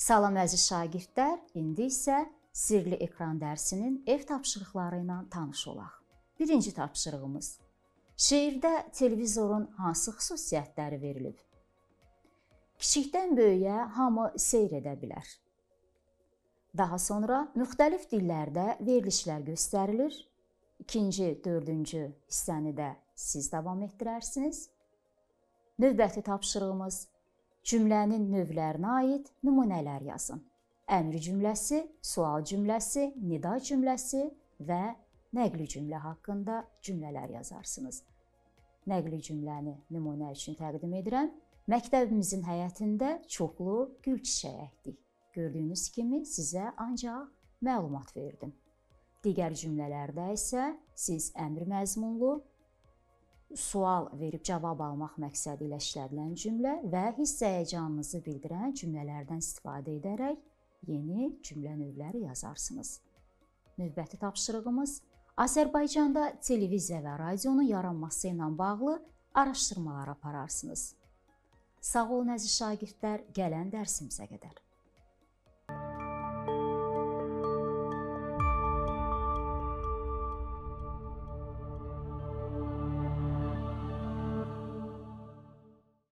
Salam əziz şagirdlər, indi isə sirli ekran dərsinin ev tapşırıqları ilə tanış olaq. Birinci tapşırığımız: Şeirdə televizorun hansı xüsusiyyətləri verilib? Kiçikdən böyüyə hamı seyr edə bilər. Daha sonra müxtəlif dillərdə verilişlər göstərilir. İkinci, dördüncü hissəni də siz davam etdirərsiniz. Növbəti tapşırığımız: cümlənin növlərinə aid nümunələr yazın. Əmr cümləsi, sual cümləsi, nida cümləsi və nəqli cümlə haqqında cümlələr yazarsınız. Nəqli cümləni nümunə üçün təqdim edirəm. Məktəbimizin həyətində çoxlu gül çiçəyi əkdik. Gördüyünüz kimi sizə ancaq məlumat verdim. Digər cümlələrdə isə siz əmr məzmunlu, sual verib cavab almaq məqsədi ilə işlədilən cümlə və hiss həyəcanınızı bildirən cümlələrdən istifadə edərək yeni cümlə növləri yazarsınız. Növbəti tapşırığımız: Azərbaycanda televiziya və radionun yaranması ilə bağlı araşdırmalar apararsınız. Sağ olun əziz şagirdlər, gələn dərsimizə qədər.